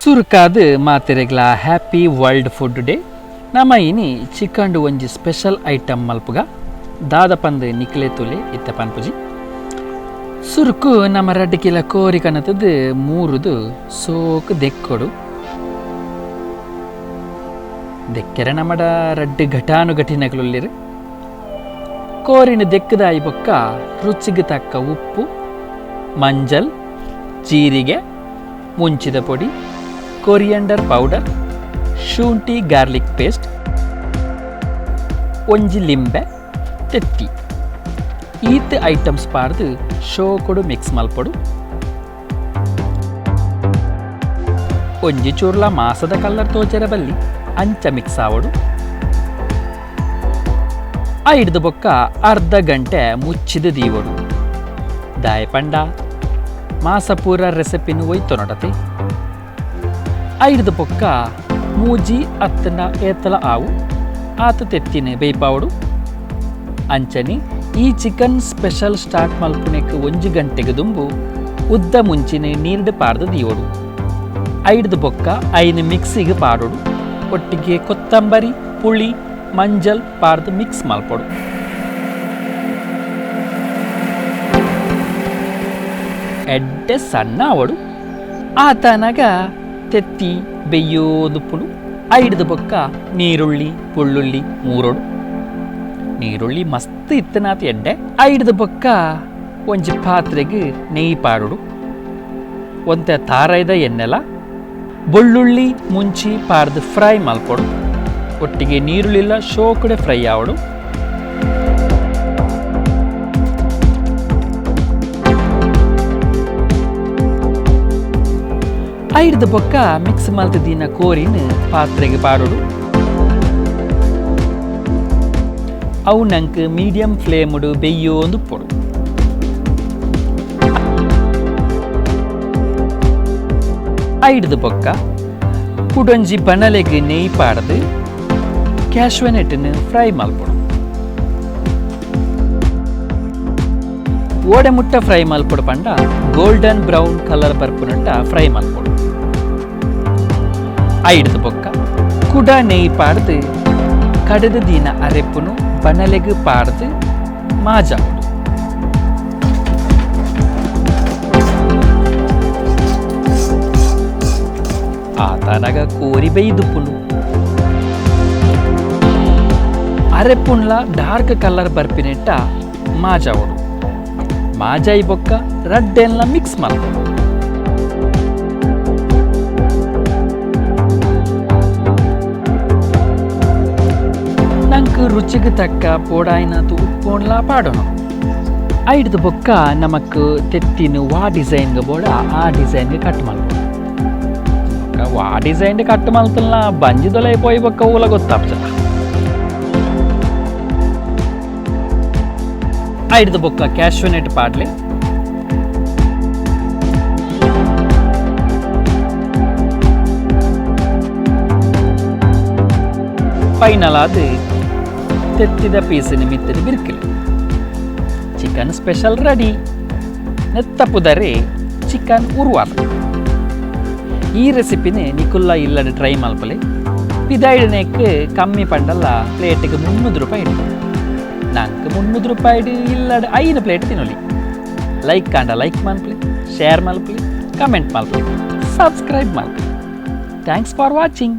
ಸುರುಕಾದ್ ಮಾತೆರೆಗ್ಲ happy world food day. ನಮ ಇನಿ ಚಿಕನ್ಡ್ ಒಂಜಿ ಸ್ಪೆಷಲ್ ಐಟಮ್ ಮಲ್ಪುಗ. ದಾದ ಪಂದ್ ನಿಕ್ಲೆ ತೂಲೆ, ಇತ್ತೆ ಪನ್ಪುಜಿ. ಸುರುಕು ನಮ ರಡ್ಡ್ ಕಿಲ ಕೋರಿ ಕನತದ್ ಮೂರುದು ಸೋಕು ದೆಕ್ಕೊಡು. ದೆಕ್ಕೆರೆ ನಮಡ ರಡ್ಡ್ ಘಟಾನು ಘಟಿನಕುಲುಲ್ಲೆರ್. ಕೋರಿನ ದೆಕ್ಕದಾಯಿ ಬೊಕ್ಕ ರುಚಿಗೆ ತಕ್ಕ ಉಪ್ಪು, ಮಂಜಲ್, ಜೀರಿಗೆ, ಮುಂಚಿದ ಪೊಡಿ, ಕೊರಿಯಂಡರ್ ಪೌಡರ್, ಶುಂಠಿ ಗಾರ್ಲಿಕ್ ಪೇಸ್ಟ್, ಒಂಜಿ ಲಿಂಬೆ ತೆತ್ತಿ ಈತ್ ಐಟಮ್ಸ್ ಪಾಡ್ದು ಶೋಕೊಡು ಮಿಕ್ಸ್ ಮಲ್ಪೊಡು. ಒಂಜಿ ಚೂರ್ಲ ಮಾಸದ ಕಲ್ಲರ್ ತೋಜರ ಬಲ್ಲಿ ಅಂಚ ಮಿಕ್ಸ್ ಆವೊಡು. ಐಡ್ದು ಬೊಕ್ಕ ಅರ್ಧ ಗಂಟೆ ಮುಚ್ಚಿದ ದೀವೊಡು. ದಾಯ ಪಂಡ ಮಾಸ ಪೂರ ರೆಸಿಪಿನ ಒಯ್ತೊನೊಡತೆ. ಐಡ್ದು ಬೊಕ್ಕ ಮೂಜಿ ಅತ್ತನ ಏತಲ ಆವು ಆತ ತೆತ್ತಿನ ಬೇಯ್ಪಾವೊಡು. ಅಂಚನೆ ಈ ಚಿಕನ್ ಸ್ಪೆಷಲ್ ಸ್ಟಾರ್ಟ್ ಮಲ್ಪುನೆಕ್ ಒಂಜಿ ಗಂಟೆಗೆ ದುಂಬು ಉದ್ದ ಮುಂಚಿನ ನೀರ್ಡ್ ಪಾಡ್ದು ದೀವೊಡು. ಐಡ್ದು ಬೊಕ್ಕ ಐನ್ ಮಿಕ್ಸಿಗೆ ಪಾಡೊಡು. ಒಟ್ಟಿಗೆ ಕೊತ್ತಂಬರಿ, ಪುಳಿ, ಮಂಜಲ್ ಪಾಡ್ದು ಮಿಕ್ಸ್ ಮಲ್ಪೊಡು. ಎಡ್ಡೆ ಸಣ್ಣ ಆವೊಡು. ಆತನಗ ತೆತ್ತಿ ಬೆಯ್ಯೋದುಪ್ಪುಡು. ಐಡ್ದು ಬೊಕ್ಕ ನೀರುಳ್ಳಿ, ಪುಳ್ಳುಳ್ಳಿ ಮೂರೊಡು. ನೀರುಳ್ಳಿ ಮಸ್ತ್ ಇತ್ತನಾತ್ ಎಡ್ಡೆ. ಐಡ್ದು ಬೊಕ್ಕ ಒಂಜಿ ಪಾತ್ರೆಗೆ ನೆಯ್ಯಿ ಪಾಡೊಡು. ಒಂತೆ ತಾರಾಯ್ದ ಎಣ್ಣೆಲ ಬೆಳ್ಳುಳ್ಳಿ ಮುಂಚಿ ಪಾಡ್ದು ಫ್ರೈ ಮಲ್ಪೊಡು. ಒಟ್ಟಿಗೆ ನೀರುಳ್ಳಿಲ ಶೋಕಡೆ ಫ್ರೈ ಆವೊಡು. ಐಡ್ದು ಬೊಕ್ಕ ಮಿಕ್ಸ್ ಮಲ್ತದಿನ ಕೋರಿನ ಪಾತ್ರೆಗೆ ಪಾಡೊಡು. ಅವು ನಂಕ್ ಮೀಡಿಯಂ ಫ್ಲೇಮ್ಡ್ ಬೆಯ್ಯೋಂದು ಪೊಡು. ಐಡ್ದು ಬೊಕ್ಕ ಕುಡೊಂಜಿ ಬಣಲೆಗ್ ನೆಯ್ಯಿ ಪಾಡ್ದು ಕ್ಯಾಶ್ವನೆಟ್ನ್ ಫ್ರೈ ಮಲ್ಪೊಡು. ಓಡೆ ಮುಟ್ಟ ಫ್ರೈ ಮಲ್ಪೊಡು ಪಂಡ ಗೋಲ್ಡನ್ ಬ್ರೌನ್ ಕಲರ್ ಬರ್ಪುನಟ್ಟ ಫ್ರೈ ಮಲ್ಪೊಡು. ಐಡ್ದು ಬೊಕ್ಕ ಕುಡ ನೆಯ್ಯಿ ಪಾಡ್ದು ಕಡೆದು ದೀನ ಅರೆಪ್ಪುನು ಬಣಲೆಗ್ ಪಾಡ್ದು ಮಾಜಾವೊಡು. ಆತನಗ ಕೋರಿ ಬೇಯ್ದುಪ್ಪುಂಡು. ಅರೆಪ್ಪುನ್ಲ ಡಾರ್ಕ್ ಕಲರ್ ಬರ್ಪಿನೆಟ್ಟ ಮಾಜಾವೊಡು. ಮಾಜಾಯಿ ಬೊಕ್ಕ ರಡ್ಡೆನ್ಲ ಮಿಕ್ಸ್ ಮಲ್ಪೊಡು. ನಂಕ್ ರುಚಿಗೆ ತಕ್ಕ ಪೋಡಾಯಿನಾತ್ ಉಪ್ಪುನ್ಲ ಪಾಡೋಣ. ಐಡ್ದು ಬೊಕ್ಕ ನಮಕ್ ತೆತ್ತಿನ ವಾ ಡಿಸೈನ್ಗೆ ಬೋಡ ಆ ಡಿಸೈನ್ಗೆ ಕಟ್ ಮಲ್ಪೊಡು. ಬೊಕ್ಕ ವಾ ಡಿಸೈನ್ ಕಟ್ ಮಲ್ತಲ್ಲ ಬಂಜಿದೊಲೆ ಪೋಯಿ ಬೊಕ್ಕ ಊಲ ಗೊತ್ತಾಪ್ಚ. ಐಡ್ದು ಬೊಕ್ಕ ಕ್ಯಾಶ್ಯೂನೆಟ್ ಪಾಡ್ಲೆ. ಫೈನಲ್ ಆದ್ ತೆತ್ತಿದ ಪೀಸಿನ ಮಿತ್ತದ ಬಿರ್ಕಿಲ್. Chicken special ready. ನೆತ್ತ ಪುದರೆ ಚಿಕನ್ ಉರುವಾರ್. ಈ ರೆಸಿಪಿನೇ ನಿಕುಲ್ಲ ಇಲ್ಲಡೆ ಟ್ರೈ ಮಲ್ಪಲೆ. ಪಿದಾಯಿಡನೆಕ್ ಕಮ್ಮಿ ಪಂಡಲ್ಲ ಪ್ಲೇಟಿಗೆ 300 ರೂಪಾಯಿ ಇಡು. ನಂಗೆ 300 ರೂಪಾಯಿ ಇಲ್ಲಡೆ 5 ಪ್ಲೇಟ್ ತಿನ್ನೊಲಿ. ಲೈಕ್ ಕಾಂಡ ಲೈಕ್ ಮಲ್ಪಲೆ, ಶೇರ್ ಮಲ್ಪಲೆ, ಕಮೆಂಟ್ ಮಲ್ಪಲೆ, ಸಬ್ಸ್ಕ್ರೈಬ್ ಮಲ್ಪಲೆ. Thanks for watching.